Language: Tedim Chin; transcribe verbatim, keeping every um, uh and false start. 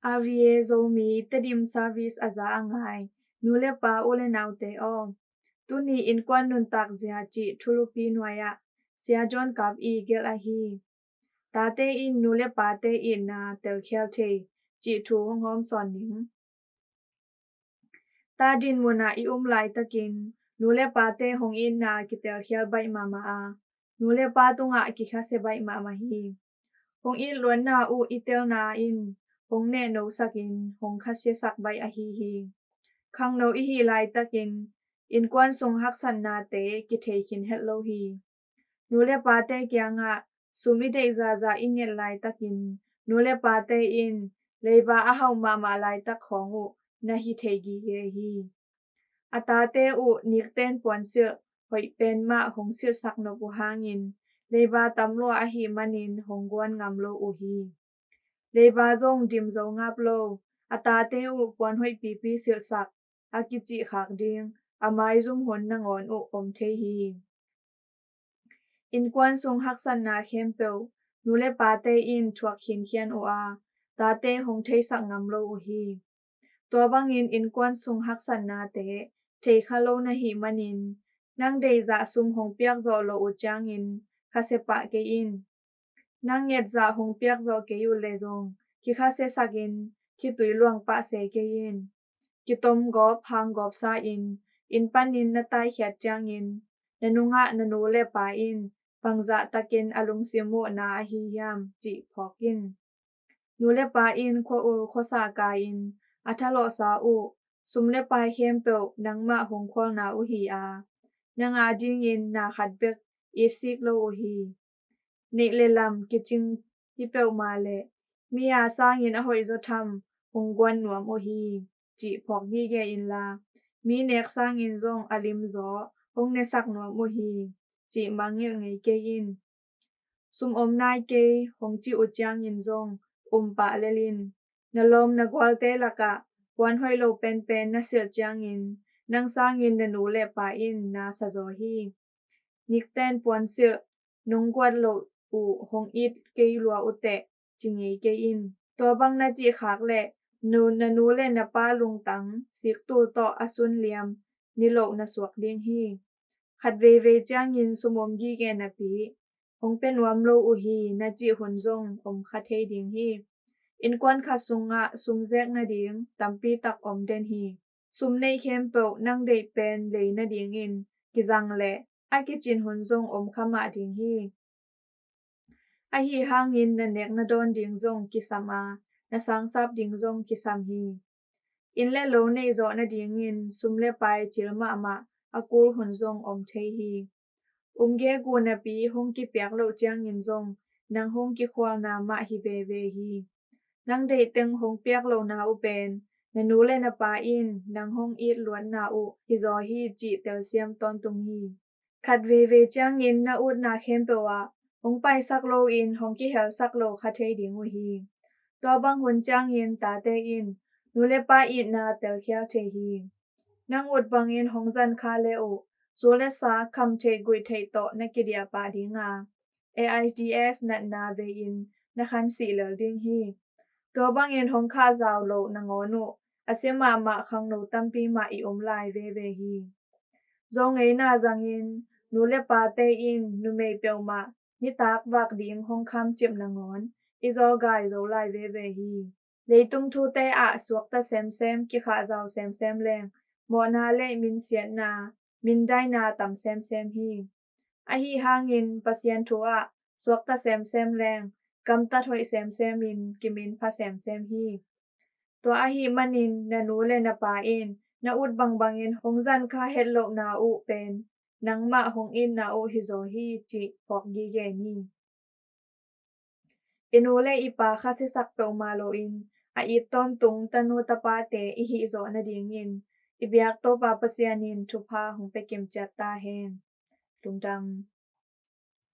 R V A Zomi Tedim Service a za a ngai nu le pa, u le naute aw, tuni innkuan nuntak zia cih thulupi nuai-ah Sia John Kap i gelh ahi. Tate in nu le pate itna telkhial thei cih thu hong hawmsawn ning. Ta din munah i um laitakin nu le pate hong itna kitelkhial baih mahmah a, nu le pa tungah kikhasia baih mahmah hi. Hong it luatna uh i telna in hong nehnosakin hong khasiasak baih ahi hi. Khangno i hih laitakin innkuan sung haksatnate kithei khin het lo hi. Nu le pate kiangah sum i deih zahzah i nget laitakin nu le pate in leiba a hauh mahmah laitak khawng uh na hi thei gige hi. A tate uh nikten puansilh hoih pen mah hong silhsak nop uh hangin leiba tam lua ahih manin hong guan ngam lo uh hi. Leiba zong dim zo ngap lo, a tate uh puan hoih pipi silhsak, a kicihkhak ding a maizum hun nangawn uh om thei hi. Innkuan sung haksatna khempeuh nu le pate in thuak khinkhian uh a, tate hong theisak ngam lo uh hi. Tua bangin innkuan sung haksatnate theikha lo na hih manin nang deihzah sum hong piakzawh loh uh ciangin khasia pah kei in. Nang ngetzah hong piakzawh kei uh leh zong kikhasiasakin khitui luang pah se kei in. Kitom gawp hang gawpsa in inn panin na taikhiat ciangin na nungah na nu le pa in bangzah takin a lungsim uh na ahi hiam cih phawk in. Nu le pa in khua-ul khuasa ka-in a thalawhsa uh sum le pai khempeuh nangmah hong khualna uh hi a, nang a dingin na khat bek itsik lo uh hi. Neih le lam kicing hi peuhmah leh mi a sangin a hoihzaw tham hong guan nuam uh hi cih phawk gige inla, mi nek sangin zong a limzaw hong nesak nuam uh hi cih mangngilh ngei kei in. Sum om nai kei hong cih uh ciangin zong um pah lel in. Na lawm na gualte lakah puan hoih lo penpen na silh ciangin nang sangin na nu le pa in na sazaw hi. Nikten puan silh nong guat loh uh hong it kei lua uh teh ci ngei kei in. Tua bang na cih khak leh nu, na nu le na pa lungtang siktul tawh a sun liam niloh na suak ding hi. Khat veivei ciangin sum om gige napi hong pia nuam lo uh hi na cih hun zong om kha thei ding hi. Innkuan khat sungah sum zek nading tampi tak om den hi. Sum neih khempeuh nang deih pen lei nadingin kizang leh a kicin hun zong om kha mah ding hi. Ahi hangin na nek na dawn ding zong kisam a, na sangsap ding zong kisam hi. Inn le lo neih zawh nadingin sum le pai cil mahmah a kul hun zong om thei hi. Umgegu napi hong kipiak loh ciangin zong nang hong kikhualna mah hi veve hi. Nang deihteng hong piak lohna uh pen na nu le na pa in nang hong it luatna uh hizaw hi cih telsiam tawntung hi. Khat veivei ciangin na utna khempeuh ah hong paisak loin hong kihelsak lo kha thei ding uh hi. Tua bang hun ciangin tate in nu le pa itna telkhial thei hi. Nang ut bangin hong zan kha le uh, zu le sa kham theih guih theih tawh na kidiah pah ding a, AIDS natna vei-in na khansih lel ding hi. Tua bangin hong khahzau loh nangawn uh a sia mahmah khangno tampi mah i om lai veve hi. Zo ngeina zangin nu le pate in numei peuhmah nitak vak ding hong khamcip nangawn i zawlgai zo lai veve hi. Leitung thute ah suakta semsem, kikhahzau semsem leng mawhna le minsiatna, mindaina tam semsem hi. Ahi hangin Pasian thu ah suakta semsem leng gamtat hoih semsem in kiminpha semsem hi. Tua ahih manin na nu le na pa in na ut bangbangin hong zan kha het lohna uh pen nangmah hong itna uh hizaw hi cih phawk gige ni. I nu le i pa khasiasak peuhmah loin a it tawntung tanu tapate i hih zawh nadingin i biak Topa Pasian in thupha hong pia kimciat ta hen. Lungdam.